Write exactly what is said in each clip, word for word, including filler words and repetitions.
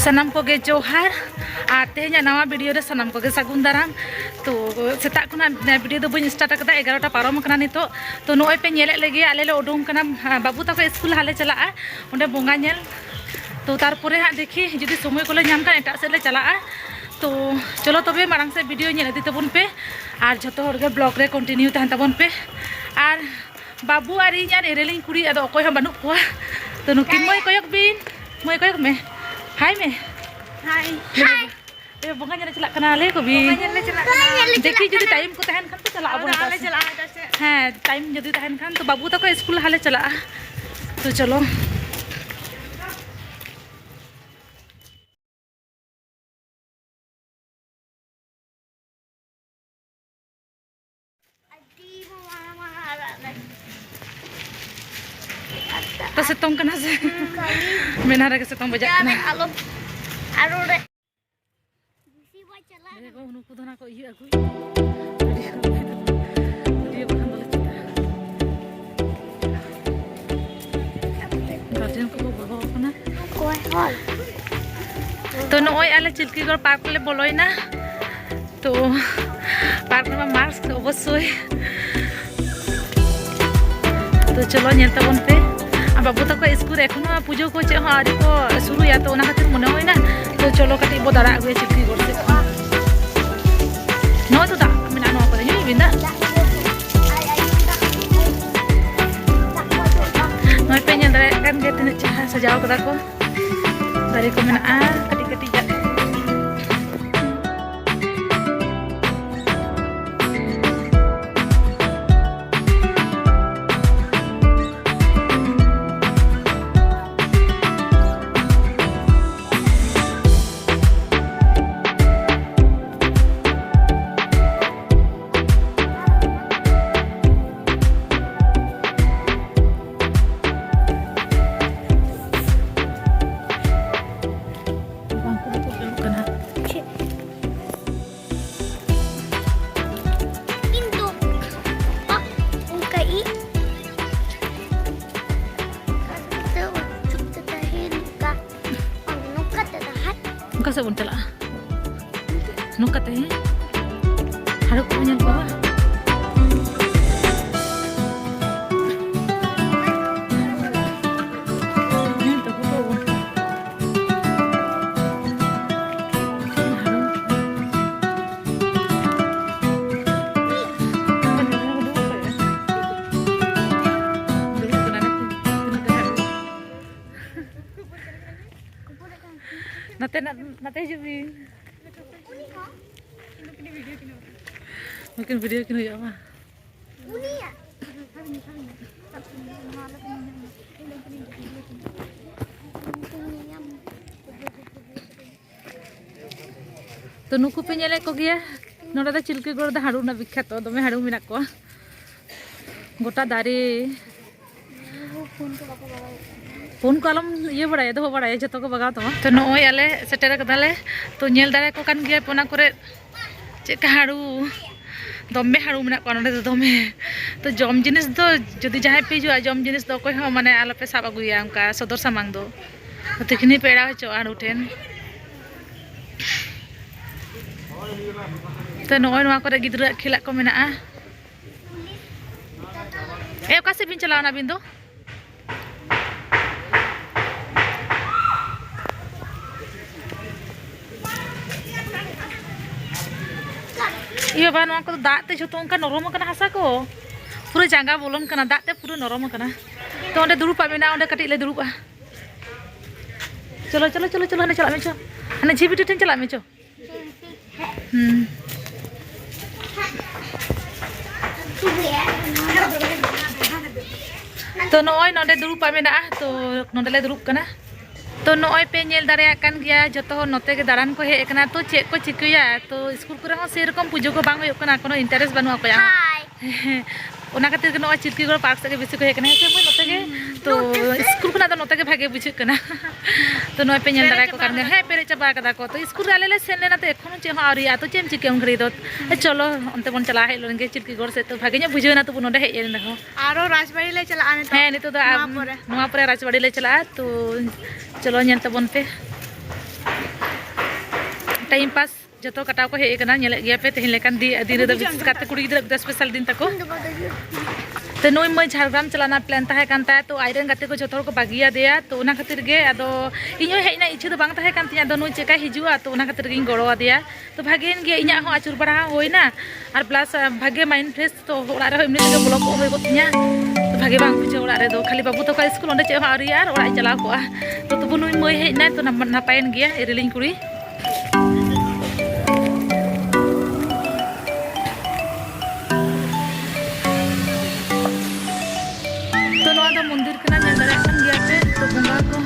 ᱥᱟᱱᱟᱢ ᱠᱚᱜᱮ ᱡᱚᱦᱟᱨ, ᱟᱨ ᱛᱮᱦᱮᱧᱟᱜ ᱱᱟᱣᱟ ᱵᱷᱤᱰᱤᱭᱳ ᱨᱮ ᱥᱟᱱᱟᱢ ᱠᱚᱜᱮ ᱥᱟᱹᱜᱩᱱ ᱫᱟᱨᱟᱢ᱾ ᱛᱚ, ᱥᱮᱛᱟᱜ ᱠᱷᱚᱱᱟᱜ ᱵᱷᱤᱰᱤᱭᱳ ᱫᱚ ᱵᱟᱹᱧ ᱥᱴᱟᱨᱴ ᱟᱠᱟᱫᱟ, ᱮᱜᱟᱨᱚᱴᱟ ᱯᱟᱨᱚᱢ ᱟᱠᱟᱱᱟ ᱱᱤᱛᱚᱜ᱾ ᱛᱚ, ᱱᱚᱜᱼᱚᱭ ᱯᱮ ᱧᱮᱞᱮᱫ ᱞᱮᱜᱮ, ᱟᱞᱮ ᱞᱮ ᱩᱰᱩᱝ ᱠᱟᱱᱟ, ᱵᱟᱹᱵᱩ ᱛᱟᱠᱚ ᱥᱠᱩᱞ ᱦᱟᱸᱜ ᱞᱮ ᱪᱟᱞᱟᱜᱼᱟ ᱚᱸᱰᱮ ᱵᱚᱸᱜᱟ ᱧᱮᱞ᱾ ᱛᱚ, ᱛᱟᱨᱯᱚᱨᱮ ᱦᱟᱸᱜ ᱫᱮᱠᱷᱤ ᱡᱩᱫᱤ ᱥᱚᱢᱚᱭ ᱠᱚᱞᱮ ᱧᱟᱢ ᱠᱷᱟᱱ ᱮᱴᱟᱜ ᱥᱮᱫ ᱞᱮ ᱪᱟᱞᱟᱜᱼᱟ᱾ ᱛᱚ, ᱪᱚᱞᱚ ᱛᱚᱵᱮ ᱢᱟᱲᱟᱝ ᱥᱮᱫ ᱵᱷᱤᱰᱤᱭᱳ ᱧᱮᱞ ᱤᱫᱤ ᱛᱟᱵᱚᱱ ᱯᱮ, ᱟᱨ ᱡᱷᱚᱛᱚ ᱦᱚᱲ ᱜᱮ ᱵᱞᱚᱜ ᱨᱮ ᱠᱚᱱᱴᱤᱱᱤᱭᱩ ᱛᱟᱦᱮᱱ ᱛᱟᱵᱚᱱ ᱯᱮ᱾ ᱟᱨ ᱵᱟᱹᱵᱩ ᱟᱨ ᱤᱧ ᱟᱨ ᱮᱨᱮᱞᱤᱧ ᱠᱩᱲᱤ, ᱟᱫᱚ ᱚᱠᱚᱭ ᱦᱚᱸ ᱵᱟᱹᱱᱩᱜ ᱠᱚᱣᱟ᱾ ᱛᱚ, ᱱᱩᱠᱤᱱ ᱢᱟᱹᱭ ᱠᱚᱭᱚᱜ ᱵᱤᱱ, ᱢᱟᱹᱭ ᱠᱚᱭᱚᱜ ᱢᱮ, ᱦᱟᱭ ᱢᱮ᱾ ᱦᱟᱭ᱾ ᱦᱟᱭ᱾ ᱮ, ᱵᱚᱸᱜᱟ ᱧᱮᱞ ᱞᱮ ᱪᱟᱞᱟᱜ ᱠᱟᱱᱟ, ᱞᱟᱹᱭ ᱠᱚ ᱵᱤᱱ᱾ ᱵᱚᱸᱜᱟ ᱧᱮᱞ ᱞᱮ ᱪᱟᱞᱟᱜ ᱠᱟᱱᱟ᱾ ᱵᱚᱸᱜᱟ ᱧᱮᱞ ᱞᱮ ᱫᱮᱠᱷᱤ ᱪᱟᱞᱟᱜ ᱡᱩᱫᱤ ᱠᱟᱱᱟ᱾ ᱴᱟᱭᱤᱢ ᱠᱚ ᱛᱟᱦᱮᱱ ᱠᱷᱟᱱ ᱛᱚ ᱪᱟᱞᱟᱜ ᱟᱵᱚᱱ ᱦᱳᱭ, ᱮᱴᱟᱜ ᱟᱞᱮ ᱥᱮᱫ᱾ ᱪᱟᱞᱟᱜᱼᱟ ᱮᱴᱟᱜ ᱥᱮᱫ᱾ ᱦᱮᱸ, ᱴᱟᱭᱤᱢ ᱡᱩᱫᱤ ᱛᱟᱦᱮᱱ ᱠᱷᱟᱱ ᱛᱚ ᱵᱟᱹᱵᱩ ᱛᱟᱠᱚ ᱥᱠᱩᱞ ᱦᱟᱸᱜ ᱞᱮ ᱪᱟᱞᱟᱜᱼᱟ᱾ ᱛᱚ ᱪᱚᱞᱚ᱾ ᱟᱹᱰᱤ ᱢᱟᱨᱟᱝ ᱢᱟᱨᱟᱝ ᱟᱨᱟᱜ ᱞᱟᱹᱜᱤᱫ᱾ ᱛᱚ ᱥᱤᱛᱩᱝ ᱠᱟᱱᱟ ᱥᱮ? ᱦᱩᱸ, ᱵᱷᱟᱹᱜᱤ᱾ ᱢᱮᱫᱦᱟ ᱨᱮᱜᱮ ᱥᱤᱛᱩᱝ ᱵᱟᱡᱟᱜ ᱠᱟᱱᱟ᱾ ᱟᱞᱚ, ᱟᱨᱚ ᱨᱮ᱾ ᱵᱮᱥᱤ ᱵᱟᱭ ᱪᱟᱞᱟᱜ᱾ ᱞᱟᱹᱭ ᱟᱠᱚ ᱱᱩᱠᱩ ᱫᱚ ᱱᱟ ᱠᱚ ᱤᱭᱟᱹ ᱟᱹᱜᱩᱭ᱾ ᱜᱟᱹᱰᱤ ᱵᱟᱠᱷᱟᱱ ᱫᱚᱞᱮ ᱪᱟᱞᱟᱜᱼᱟ᱾ ᱜᱟᱨᱡᱮᱱ ᱠᱚᱠᱚ ᱵᱚᱞᱚ ᱟᱠᱟᱱᱟ᱾ ᱚᱠᱚᱭ ᱦᱚᱲ? ᱛᱚ, ᱱᱚᱜᱼᱚᱭ ᱟᱞᱮ ᱪᱤᱞᱠᱤᱜᱚᱲ ᱯᱟᱨᱠ ᱞᱮ ᱵᱚᱞᱚᱭᱮᱱᱟ᱾ ᱛᱚ, ᱯᱟᱨᱠ ᱨᱮᱢᱟ ᱢᱟᱥᱠ ᱚᱵᱚᱥᱥᱳᱭ᱾ ᱛᱚ, ᱪᱚᱞᱚ ᱧᱮᱞ ᱛᱟᱵᱚᱱ ᱯᱮ᱾ ᱟᱨ ᱵᱟᱹᱵᱩ ᱛᱟᱠᱚ ᱥᱠᱩᱞ ᱨᱮ ᱮᱠᱷᱚᱱᱳ ᱯᱩᱡᱟᱹ ᱠᱚ ᱪᱮᱫ ᱦᱚᱸ ᱟᱹᱣᱨᱤ ᱠᱚ ᱥᱩᱨᱩᱭᱟ, ᱛᱚ ᱚᱱᱟ ᱠᱷᱟᱹᱛᱤᱨ ᱢᱚᱱᱮ ᱦᱩᱭᱱᱟ, ᱛᱚ ᱪᱚᱞᱚ ᱠᱟᱹᱴᱤᱡ ᱵᱚ ᱫᱟᱬᱟ ᱟᱹᱜᱩᱭᱟ ᱪᱤᱞᱠᱤᱜᱚᱲ ᱥᱮᱫ ᱠᱷᱚᱱ᱾ ᱱᱚᱜᱼᱚᱭ ᱛᱚ ᱫᱟᱜ ᱢᱮᱱᱟᱜᱼᱟ ᱱᱚᱣᱟ ᱠᱚᱨᱮ, ᱧᱩᱭ ᱵᱤᱱ ᱫᱟᱜ᱾ ᱱᱚᱜᱼᱚᱭ ᱯᱮ ᱧᱮᱞ ᱫᱟᱲᱮᱭᱟᱜ ᱠᱟᱱ ᱜᱮᱭᱟ ᱛᱤᱱᱟᱹᱜ ᱪᱮᱦᱨᱟ ᱥᱟᱡᱟᱣ ᱠᱟᱫᱟ ᱠᱚ᱾ ᱫᱟᱨᱮ ᱠᱚ ᱢᱮᱱᱟᱜᱼᱟ ᱠᱟᱹᱴᱤᱡ ᱠᱟᱹᱴᱤᱡ ᱟᱜ᱾ ᱵᱟᱝᱠᱚ ᱚᱠᱟ ᱥᱮᱫ ᱵᱚᱱ ᱪᱟᱞᱟᱜᱼᱟ? ᱱᱚᱝᱠᱟ ᱛᱮ, ᱦᱮᱸ? ᱦᱟᱹᱲᱩ ᱠᱚ ᱧᱮᱞ ᱠᱚᱣᱟ᱾ ᱦᱮᱸ, ᱛᱚ, ᱠᱚ ᱦᱟᱹᱲᱩ᱾ ᱫᱩᱲᱩᱵ ᱠᱟᱱᱟ ᱠᱚ᱾ ᱛᱤᱱᱟᱹᱜ ᱜᱟᱱ ᱦᱟᱹᱲᱩ᱾ ᱱᱟᱛᱮ, ᱱᱟᱛᱮ ᱦᱤᱡᱩᱜ ᱵᱤᱱ᱾ ᱱᱩᱠᱤᱱ ᱵᱷᱤᱰᱤᱭᱳ ᱠᱤᱱ ᱦᱩᱭᱩᱜᱼᱟ, ᱵᱟᱝ? ᱛᱚ, ᱱᱩᱠᱩ ᱯᱮ ᱧᱮᱞᱮᱫ ᱠᱚᱜᱮᱭᱟ, ᱱᱚᱰᱮ ᱫᱚ ᱪᱤᱞᱠᱤᱜᱚᱲ ᱫᱚ ᱦᱟᱹᱲᱩ ᱨᱮᱱᱟᱜ ᱵᱤᱠᱠᱷᱟᱛᱚ, ᱫᱚᱢᱮ ᱦᱟᱹᱲᱩ ᱢᱮᱱᱟᱜ ᱠᱚᱣᱟ᱾ ᱜᱚᱴᱟ ᱫᱟᱨᱮ᱾ ᱯᱷᱳᱱ ᱠᱚ ᱟᱞᱚᱢ ᱤᱭᱟᱹ ᱵᱟᱲᱟᱭᱟ, ᱫᱚᱦᱚ ᱵᱟᱲᱟᱭᱟ, ᱡᱷᱚᱛᱚ ᱠᱚ ᱵᱟᱜᱟᱣ ᱛᱟᱢᱟ᱾ ᱛᱚ, ᱱᱚᱜᱼᱚᱭ ᱟᱞᱮ ᱥᱮᱴᱮᱨ ᱠᱟᱫᱟᱞᱮ᱾ ᱛᱚ, ᱧᱮᱞ ᱫᱟᱲᱮᱭᱟᱠᱚ ᱠᱟᱱ ᱜᱮᱭᱟ ᱯᱮ ᱚᱱᱟ ᱠᱚᱨᱮ ᱪᱮᱫ ᱞᱮᱠᱟ ᱦᱟᱹᱲᱩ, ᱫᱚᱢᱮ ᱦᱟᱹᱲᱩ ᱢᱮᱱᱟᱜ ᱠᱚᱣᱟ ᱱᱚᱰᱮ ᱫᱚ, ᱫᱚᱢᱮ᱾ ᱛᱚ, ᱡᱚᱢ ᱡᱤᱱᱤᱥ ᱫᱚ, ᱡᱩᱫᱤ ᱡᱟᱦᱟᱸᱭ ᱯᱮ ᱦᱤᱡᱩᱜᱼᱟ, ᱡᱚᱢ ᱡᱤᱱᱤᱥ ᱫᱚ ᱚᱠᱚᱭ ᱦᱚᱸ, ᱢᱟᱱᱮ, ᱟᱞᱚᱯᱮ ᱥᱟᱵ ᱟᱹᱜᱩᱭᱟ ᱚᱱᱠᱟ ᱥᱚᱫᱚᱨ ᱥᱟᱢᱟᱝ ᱫᱚ, ᱛᱤᱠᱷᱱᱤ ᱯᱮ ᱮᱲᱟᱣ ᱦᱚᱪᱚᱜᱼᱟ ᱦᱟᱹᱲᱩ ᱴᱷᱮᱱ᱾ ᱛᱚ, ᱱᱚᱜᱼᱚᱭ ᱱᱚᱣᱟ ᱠᱚᱨᱮ ᱜᱤᱫᱽᱨᱟᱹᱣᱟᱜ ᱠᱷᱮᱞᱟᱜ ᱠᱚ ᱢᱮᱱᱟᱜᱼᱟ᱾ ᱮ, ᱚᱠᱟ ᱥᱮᱫ ᱵᱤᱱ ᱪᱟᱞᱟᱣᱱᱟ ᱟᱹᱵᱤᱱ ᱫᱚ? ᱤᱭᱟᱹ ᱵᱟᱵᱟ, ᱱᱚᱣᱟ ᱠᱚᱫᱚ ᱫᱟᱜ ᱛᱮ ᱡᱷᱚᱛᱚ ᱚᱱᱠᱟ ᱱᱚᱨᱚᱢ ᱟᱠᱟᱱᱟ ᱦᱟᱥᱟ ᱠᱚ, ᱯᱩᱨᱟᱹ ᱡᱟᱸᱜᱟ ᱵᱚᱞᱚᱱ ᱠᱟᱱᱟ, ᱫᱟᱜ ᱛᱮ ᱯᱩᱨᱟᱹ ᱱᱚᱨᱚᱢ ᱟᱠᱟᱱᱟ᱾ ᱛᱚ, ᱚᱸᱰᱮ ᱫᱩᱲᱩᱵᱟᱜ ᱢᱮᱱᱟᱜᱼᱟ, ᱚᱸᱰᱮ ᱠᱟᱹᱴᱤᱡ ᱞᱮ ᱫᱩᱲᱩᱵᱼᱟ᱾ ᱪᱚᱞᱚ, ᱪᱚᱞᱚ, ᱪᱚᱞᱚ, ᱪᱚᱞᱚ, ᱦᱟᱱᱮ ᱪᱟᱞᱟᱜ ᱢᱮ ᱪᱚ, ᱦᱟᱱᱮ ᱡᱷᱤ ᱵᱤᱴᱤ ᱴᱷᱮᱱ ᱪᱟᱞᱟᱜ ᱢᱮ ᱪᱚ᱾ ᱦᱩᱸ᱾ ᱛᱚ, ᱱᱚᱜᱼᱚᱭ ᱱᱚᱰᱮ ᱫᱩᱲᱩᱵᱟᱜ ᱢᱮᱱᱟᱜᱼᱟ, ᱛᱚ, ᱱᱚᱰᱮ ᱞᱮ ᱫᱩᱲᱩᱵ ᱠᱟᱱᱟ᱾ ᱛᱚ, ᱱᱚᱜᱼᱚᱭ ᱯᱮ ᱧᱮᱞ ᱫᱟᱲᱮᱭᱟᱜ ᱠᱟᱱ ᱜᱮᱭᱟ, ᱡᱚᱛᱚ ᱦᱚᱲ ᱱᱚᱛᱮ ᱜᱮ ᱫᱟᱬᱟᱱ ᱠᱚ ᱦᱮᱡ ᱟᱠᱟᱱᱟ᱾ ᱛᱚ, ᱪᱮᱫ ᱠᱚ ᱪᱤᱠᱟᱹᱭᱟ? ᱛᱚ, ᱥᱠᱩᱞ ᱠᱚᱨᱮ ᱦᱚᱸ ᱥᱮᱨᱚᱠᱚᱢ ᱯᱩᱡᱟᱹ ᱠᱚ ᱵᱟᱝ ᱦᱩᱭᱩᱜ ᱠᱟᱱᱟ, ᱠᱳᱱᱳ interest ᱵᱟᱹᱱᱩᱜ ᱚᱠᱚᱭᱟᱜ ᱦᱚᱸ᱾ ᱦᱮᱸ, ᱚᱱᱟ ᱠᱷᱟᱹᱛᱤᱨ ᱜᱮ ᱱᱚᱜᱼᱚᱭ ᱪᱤᱞᱠᱤᱜᱚᱲ ᱯᱟᱨᱠ ᱥᱮᱫ ᱜᱮ ᱵᱮᱥᱤ ᱠᱚ ᱦᱮᱡ ᱠᱟᱱᱟ᱾ ᱦᱮᱸ ᱥᱮ ᱢᱟᱹᱭ, ᱱᱚᱛᱮ ᱜᱮ? ᱛᱚ, ᱱᱚᱛᱮ ᱜᱮ᱾ ᱥᱠᱩᱞ ᱠᱷᱚᱱᱟᱜ ᱫᱚ ᱱᱚᱛᱮ ᱜᱮ ᱵᱷᱟᱜᱮ ᱵᱩᱡᱷᱟᱹᱜ ᱠᱟᱱᱟ᱾ ᱛᱚ, ᱱᱚᱜᱼᱚᱭ ᱯᱮ ᱧᱮᱞ ᱯᱮᱨᱮᱡ ᱫᱟᱲᱮᱭᱟᱠᱚ ᱪᱟᱵᱟ ᱠᱟᱱ ᱜᱮᱭᱟ᱾ ᱟᱠᱟᱫᱟ ᱦᱮᱸ, ᱠᱚ᱾ ᱯᱮᱨᱮᱡ ᱪᱟᱵᱟ ᱟᱠᱟᱫᱟ ᱠᱚ᱾ ᱛᱚ, ᱥᱠᱩᱞ ᱨᱮ ᱟᱞᱮ ᱞᱮ ᱥᱮᱱ ᱞᱮᱱᱟ, ᱛᱚ ᱮᱠᱷᱚᱱᱳ ᱪᱮᱫ ᱦᱚᱸ ᱟᱹᱣᱨᱤᱭᱟᱜᱼᱟ᱾ ᱛᱚ, ᱪᱮᱫ ᱮᱢ ᱪᱤᱠᱟᱹᱭᱟ ᱩᱱ ᱜᱷᱟᱹᱲᱤᱡ ᱫᱚ? ᱦᱮᱸ, ᱪᱚᱞᱚ, ᱚᱱᱛᱮ ᱵᱚᱱ ᱪᱟᱞᱟᱣ ᱦᱮᱡ ᱞᱮᱱ ᱜᱮ ᱪᱤᱞᱠᱤᱜᱚᱲ ᱥᱮᱫ᱾ ᱛᱚ, ᱵᱷᱟᱜᱮ ᱧᱚᱜ ᱵᱩᱡᱷᱟᱹᱣ ᱮᱱᱟ ᱛᱚᱵᱩ ᱱᱚᱰᱮ ᱦᱮᱡ ᱞᱮᱱ ᱨᱮᱦᱚᱸ᱾ ᱟᱨᱚ ᱨᱟᱡᱽᱵᱟᱲᱤ ᱞᱮ ᱪᱟᱞᱟᱜᱼᱟ ᱱᱤᱛᱚᱜ᱾ ᱦᱮᱸ, ᱱᱤᱛᱚᱜ ᱫᱚ ᱱᱚᱣᱟ ᱟᱢ, ᱯᱚᱨᱮ᱾ ᱱᱚᱣᱟ ᱯᱚᱨᱮ ᱨᱟᱡᱽᱵᱟᱲᱤ ᱞᱮ ᱪᱟᱞᱟᱜᱼᱟ᱾ ᱛᱚ, ᱪᱚᱞᱚ, ᱧᱮᱞ ᱛᱟᱵᱚᱱ ᱯᱮ᱾ ᱴᱟᱭᱤᱢ ᱯᱟᱥ ᱡᱚᱛᱚ ᱠᱟᱴᱟᱣ ᱠᱚ ᱦᱮᱡ ᱟᱠᱟᱱᱟ, ᱧᱮᱞᱮᱫ ᱜᱮᱭᱟ ᱯᱮ, ᱛᱮᱦᱮᱧ ᱞᱮᱠᱟᱱ ᱫᱤ-, ᱫᱤᱱ ᱨᱮᱫᱚ ᱵᱤᱥᱮᱥ ᱠᱟᱨᱛᱮ ᱠᱩᱲᱤ ᱜᱤᱫᱽᱨᱟᱹ ᱠᱚᱫᱚ ᱥᱯᱮᱥᱟᱞ ᱫᱤᱱ ᱛᱟᱠᱚ᱾ ᱛᱚ ᱱᱩᱭ ᱢᱟᱹᱭ ᱡᱷᱟᱲᱜᱨᱟᱢ ᱪᱟᱞᱟᱜ ᱨᱮᱱᱟᱜ ᱯᱞᱮᱱ ᱛᱟᱦᱮᱸ ᱠᱟᱱ ᱛᱟᱭᱟ, ᱛᱚ ᱟᱡᱨᱮᱱ ᱜᱟᱛᱮ ᱠᱚ ᱡᱚᱛᱚ ᱦᱚᱲ ᱠᱚ ᱵᱟᱹᱜᱤᱭᱟᱫᱮᱭᱟ, ᱛᱚ ᱚᱱᱟ ᱠᱷᱟᱹᱛᱤᱨ ᱜᱮ ᱟᱫᱚ ᱤᱧ ᱦᱚᱸ ᱦᱮᱡ ᱨᱮᱱᱟᱜ ᱤᱪᱪᱷᱟᱹ ᱫᱚ ᱵᱟᱝ ᱛᱟᱦᱮᱸ ᱠᱟᱱ ᱛᱤᱧᱟᱹ, ᱟᱫᱚ ᱱᱩᱭ ᱪᱮᱠᱟᱭ ᱦᱤᱡᱩᱜᱼᱟ, ᱛᱚ ᱚᱱᱟ ᱠᱷᱟᱹᱛᱤᱨ ᱜᱤᱧ ᱜᱚᱲᱚ ᱟᱫᱮᱭᱟ᱾ ᱛᱚ ᱵᱷᱟᱜᱮᱭᱮᱱ ᱜᱮᱭᱟ, ᱤᱧᱟᱹᱜ ᱦᱚᱸ ᱟᱹᱪᱩᱨ ᱵᱟᱲᱟ ᱦᱩᱭᱱᱟ, ᱟᱨ ᱯᱞᱟᱥ ᱵᱷᱟᱜᱮ ᱢᱟᱭᱤᱱᱰ ᱯᱷᱨᱮᱥ, ᱛᱚ ᱚᱲᱟᱜ ᱨᱮᱦᱚᱸ ᱮᱢᱱᱤ ᱛᱮᱜᱮ ᱵᱚᱞᱚ ᱠᱚᱜ ᱦᱩᱭ ᱠᱚᱜ ᱛᱤᱧᱟ, ᱛᱚ ᱵᱷᱟᱜᱮ ᱵᱟᱝ ᱵᱩᱡᱷᱟᱹᱜᱼᱟ ᱚᱲᱟᱜ ᱨᱮᱫᱚ, ᱠᱷᱟᱹᱞᱤ ᱵᱟᱹᱵᱩ ᱛᱟᱠᱚ ᱥᱠᱩᱞ, ᱚᱸᱰᱮ ᱪᱮᱫ ᱦᱚᱸ ᱟᱹᱣᱨᱤᱭᱟᱜᱼᱟ, ᱟᱨ ᱚᱲᱟᱜ ᱤᱧ ᱪᱟᱞᱟᱣ ᱠᱚᱜᱼᱟ᱾ ᱛᱚ ᱛᱚᱵᱩ ᱱᱩᱭ ᱢᱟᱹᱭ ᱦᱮᱡ ᱮᱱᱟᱭ, ᱛᱚ ᱱᱟᱯ-, ᱱᱟᱯᱟᱭᱮᱱ ᱜᱮᱭᱟ, ᱨᱮᱞᱤᱧ ᱠᱩᱲᱤ᱾ ᱛᱚ ᱱᱚᱣᱟ ᱫᱚ ᱢᱚᱱᱫᱤᱨ ᱠᱟᱱᱟ, ᱧᱮᱞ ᱫᱟᱲᱮᱭᱟᱜ ᱠᱟᱱ ᱜᱮᱭᱟ ᱯᱮ᱾ ᱛᱚ ᱵᱚᱸᱜᱟ ᱠᱚ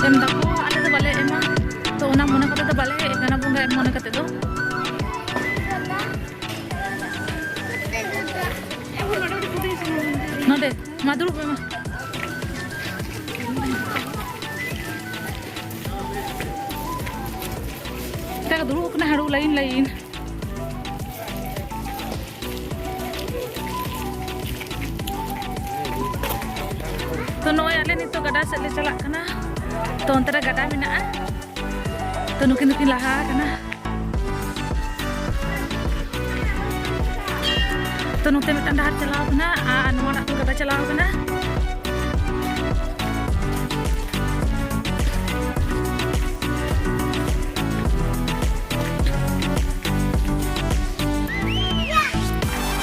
ᱮᱢ ᱫᱟᱠᱚ, ᱟᱞᱮ ᱫᱚ ᱵᱟᱞᱮ ᱮᱢᱟ, ᱛᱚ ᱚᱱᱟ ᱢᱚᱱᱮ ᱠᱟᱛᱮ ᱫᱚ ᱵᱟᱞᱮ ᱦᱮᱡ ᱟᱠᱟᱱᱟ ᱵᱚᱸᱜᱟ ᱮᱢ ᱢᱚᱱᱮ ᱠᱟᱛᱮ ᱫᱚ᱾ ᱱᱚᱰᱮ ᱢᱟ ᱫᱩᱲᱩᱵ ᱢᱮ ᱢᱟ᱾ ᱮᱴᱟᱜ ᱫᱩᱲᱩᱵ ᱠᱟᱱᱟ ᱦᱟᱹᱲᱩ ᱞᱟᱭᱤᱱ ᱞᱟᱭᱤᱱ᱾ ᱛᱚ ᱱᱚᱜᱼᱚᱭ ᱟᱞᱮ ᱱᱤᱛᱚᱜ ᱜᱟᱰᱟ ᱥᱮᱫ ᱞᱮ ᱪᱟᱞᱟᱜ ᱠᱟᱱᱟ᱾ ᱛᱚ ᱚᱱᱛᱮ ᱨᱮ ᱜᱟᱰᱟ ᱢᱮᱱᱟᱜᱼᱟ᱾ ᱛᱚ ᱱᱩᱠᱤᱱ ᱫᱚᱠᱤᱱ ᱞᱟᱦᱟ ᱟᱠᱟᱱᱟ᱾ ᱛᱚ ᱱᱚᱛᱮ ᱢᱤᱫᱴᱟᱝ ᱰᱟᱦᱟᱨ ᱪᱟᱞᱟᱣ ᱠᱟᱱᱟ ᱟᱨ ᱱᱚᱣᱟᱴᱟᱜ ᱫᱚ ᱜᱟᱰᱟ ᱪᱟᱞᱟᱣ ᱠᱟᱱᱟ᱾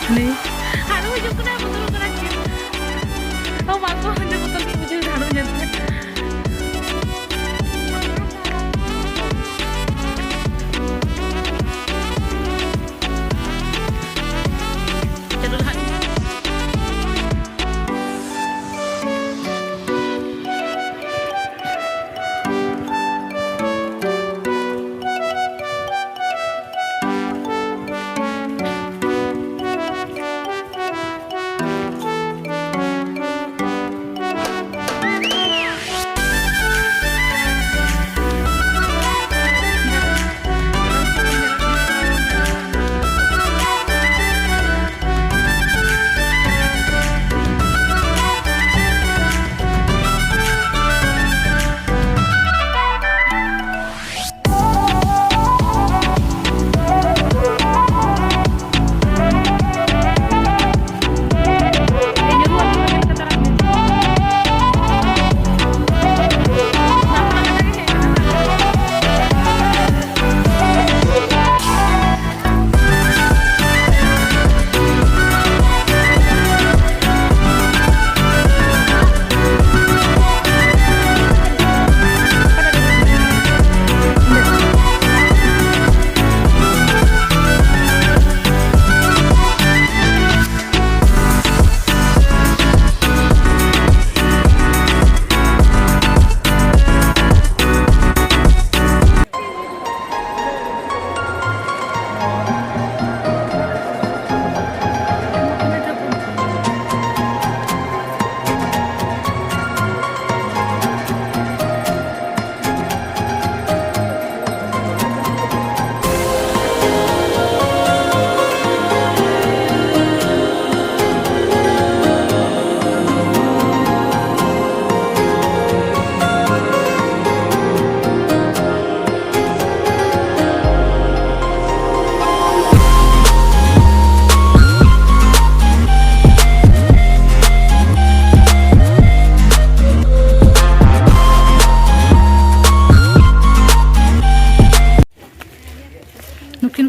ᱦᱟᱹᱱᱤ ᱦᱟᱹᱲᱩ ᱦᱤᱡᱩᱜ ᱠᱟᱱᱟ, ᱵᱚᱛᱚᱨᱚᱜ ᱠᱟᱱᱟ ᱪᱮᱫ? ᱚ ᱢᱟ ᱜᱚ, ᱦᱟᱹᱱᱤ ᱵᱚᱛᱚᱨ ᱜᱮ ᱵᱩᱡᱷᱟᱹᱣ ᱮᱫᱟ ᱦᱟᱹᱲᱩ ᱧᱮᱞᱛᱮ᱾ ᱪᱚᱞᱚ ᱞᱟᱦᱟᱜ ᱢᱮ᱾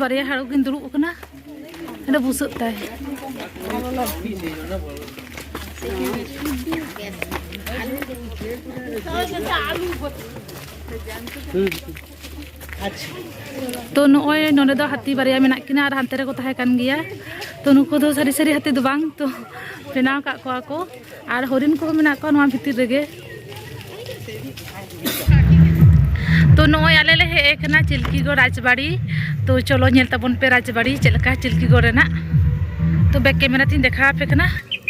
ᱵᱟᱨᱭᱟ ᱦᱟᱹᱲᱩ ᱠᱤᱱ ᱫᱩᱲᱩᱵ ᱟᱠᱟᱱᱟ᱾ ᱚᱸᱰᱮ ᱵᱩᱥᱟᱹᱜ ᱛᱟᱭ᱾ ᱛᱚ ᱱᱚᱜᱼᱚᱭ ᱱᱚᱰᱮ ᱫᱚ ᱦᱟᱹᱛᱤ ᱵᱟᱨᱭᱟ ᱢᱮᱱᱟᱜ ᱠᱤᱱᱟ ᱟᱨ ᱦᱟᱱᱛᱮ ᱨᱮᱠᱚ ᱛᱟᱦᱮᱸ ᱠᱟᱱ ᱜᱮᱭᱟ᱾ ᱛᱚ ᱱᱩᱠᱩ ᱫᱚ ᱥᱟᱹᱨᱤ ᱥᱟᱹᱨᱤ ᱦᱟᱹᱛᱤ ᱫᱚ ᱵᱟᱝ, ᱛᱚ ᱵᱮᱱᱟᱣ ᱟᱠᱟᱫ ᱠᱚᱣᱟ ᱠᱚ᱾ ᱟᱨ ᱦᱚᱨᱤᱱ ᱠᱚᱦᱚᱸ ᱢᱮᱱᱟᱜ ᱠᱚᱣᱟ ᱱᱚᱣᱟ ᱵᱷᱤᱛᱤᱨ ᱨᱮᱜᱮ᱾ ᱛᱚ ᱱᱚᱜᱼᱚᱭ ᱟᱞᱮ ᱞᱮ ᱦᱮᱡ ᱟᱠᱟᱱᱟ ᱪᱤᱞᱠᱤᱜᱚᱲ ᱨᱟᱡᱽᱵᱟᱲᱤ᱾ ᱛᱚ ᱪᱚᱞᱚ ᱧᱮᱞ ᱛᱟᱵᱚᱱ ᱯᱮ ᱨᱟᱡᱽᱵᱟᱲᱤ ᱪᱮᱫ ᱞᱮᱠᱟ ᱪᱤᱞᱠᱤᱜᱚᱲ ᱨᱮᱱᱟᱜ᱾ ᱛᱚ ᱵᱮᱠ ᱠᱮᱢᱮᱨᱟ ᱛᱤᱧ ᱫᱮᱠᱷᱟᱣ ᱟᱯᱮ ᱠᱟᱱᱟ᱾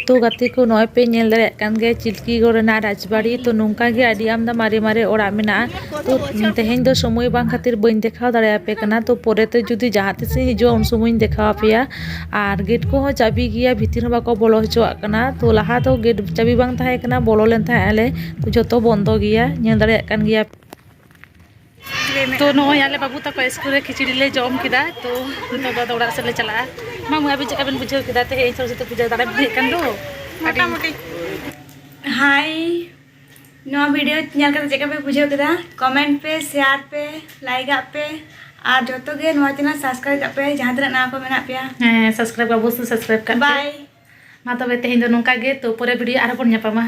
ᱛᱚ ᱜᱟᱛᱮ ᱠᱚ, ᱱᱚᱜᱼᱚᱭ ᱯᱮ ᱧᱮᱞ ᱫᱟᱲᱮᱭᱟᱜ ᱠᱟᱱ ᱜᱮᱭᱟ ᱪᱤᱞᱠᱤᱜᱚᱲ ᱨᱮᱱᱟᱜ ᱨᱟᱡᱽᱵᱟᱲᱤ᱾ ᱛᱚ ᱱᱚᱝᱠᱟ ᱜᱮ ᱟᱹᱰᱤ ᱟᱢᱫᱟ ᱢᱟᱨᱮ ᱢᱟᱨᱮ ᱚᱲᱟᱜ ᱢᱮᱱᱟᱜᱼᱟ᱾ ᱛᱚ ᱛᱮᱦᱮᱧ ᱫᱚ ᱥᱚᱢᱚᱭ ᱵᱟᱝ ᱠᱷᱟᱹᱛᱤᱨ ᱵᱟᱹᱧ ᱫᱮᱠᱷᱟᱣ ᱫᱟᱲᱮᱭᱟᱯᱮ ᱠᱟᱱᱟ᱾ ᱛᱚ ᱯᱚᱨᱮᱛᱮ ᱡᱩᱫᱤ ᱡᱟᱦᱟᱸ ᱛᱤᱥ ᱤᱧ ᱦᱤᱡᱩᱜᱼᱟ, ᱩᱱ ᱥᱚᱢᱚᱭ ᱤᱧ ᱫᱮᱠᱷᱟᱣ ᱟᱯᱮᱭᱟ᱾ ᱟᱨ ᱜᱮᱴ ᱠᱚᱦᱚᱸ ᱪᱟᱹᱵᱤ ᱜᱮᱭᱟ, ᱵᱷᱤᱛᱤᱨ ᱦᱚᱸ ᱵᱟᱠᱚ ᱵᱚᱞᱚ ᱦᱚᱪᱚᱣᱟᱜ ᱠᱟᱱᱟ᱾ ᱛᱚ ᱞᱟᱦᱟ ᱫᱚ ᱜᱮᱴ ᱪᱟᱹᱵᱤ ᱵᱟᱝ ᱛᱟᱦᱮᱸ ᱠᱟᱱᱟ, ᱵᱚᱞᱚ ᱞᱮᱱ ᱛᱟᱦᱮᱸ ᱟᱞᱮ᱾ ᱛᱚ ᱡᱚᱛᱚ ᱵᱚᱱᱫᱚ ᱜᱮᱭᱟ, ᱧᱮᱞ ᱫᱟᱲᱮᱭᱟᱜ ᱠᱟᱱ ᱜᱮᱭᱟ᱾ ᱛᱚ ᱱᱚᱜᱼᱚᱭ ᱟᱞᱮ ᱵᱟᱹᱵᱩ ᱛᱟᱠᱚ ᱥᱠᱩᱞ ᱨᱮ ᱠᱷᱤᱪᱲᱤ ᱞᱮ ᱡᱚᱢ ᱠᱮᱫᱟ᱾ ᱛᱚ ᱱᱤᱛᱚᱜ ᱫᱚ ᱟᱫᱚ ᱚᱲᱟᱜ ᱥᱮᱫ ᱞᱮ ᱪᱟᱞᱟᱜᱼᱟ᱾ ᱢᱟᱢᱩ, ᱟᱹᱵᱤᱱ ᱪᱮᱫ ᱞᱮᱠᱟ ᱵᱤᱱ ᱵᱩᱡᱷᱟᱹᱣ ᱠᱮᱫᱟ ᱛᱮᱦᱮᱧ ᱥᱚᱨᱚᱥᱚᱛᱤ ᱯᱩᱡᱟᱹ ᱫᱟᱲᱮ ᱵᱤᱱ ᱦᱮᱡ ᱠᱟᱱ ᱫᱚ? ᱢᱚᱴᱟᱢᱩᱴᱤ᱾ ᱦᱟᱭ, ᱱᱚᱣᱟ ᱵᱷᱤᱰᱤᱭᱳ ᱧᱮᱞ ᱠᱟᱛᱮ ᱪᱮᱫ ᱞᱮᱠᱟ ᱯᱮ ᱵᱩᱡᱷᱟᱹᱣ ᱠᱮᱫᱟ? ᱠᱚᱢᱮᱱᱴ ᱯᱮ, ᱥᱮᱭᱟᱨ ᱯᱮ, ᱞᱟᱭᱤᱠ ᱟᱜ ᱯᱮ, ᱟᱨ ᱡᱚᱛᱚ ᱜᱮ ᱱᱚᱣᱟ ᱪᱮᱱᱮᱞ ᱥᱟᱵᱥᱠᱨᱟᱭᱤᱵ ᱠᱟᱜ ᱯᱮ, ᱡᱟᱦᱟᱸ ᱛᱤᱱᱟᱹᱜ ᱱᱟᱣᱟ ᱠᱚ ᱢᱮᱱᱟᱜ ᱯᱮᱭᱟ᱾ ᱦᱮᱸ, ᱥᱟᱵᱥᱠᱨᱟᱭᱤᱵ ᱚᱵᱚᱥᱥᱳᱭ ᱥᱟᱵᱥᱠᱨᱟᱭᱤᱵ ᱠᱟᱜ ᱯᱮ᱾ ᱵᱟᱭ᱾ ᱢᱟ ᱛᱚᱵᱮ ᱛᱮᱦᱮᱧ ᱫᱚ ᱱᱚᱝᱠᱟ ᱜᱮ, ᱛᱚ ᱯᱚᱨᱮ ᱵᱷᱤᱰᱤᱭᱳ ᱟᱨᱦᱚᱸ ᱵᱚᱱ ᱧᱟᱯᱟᱢᱟ᱾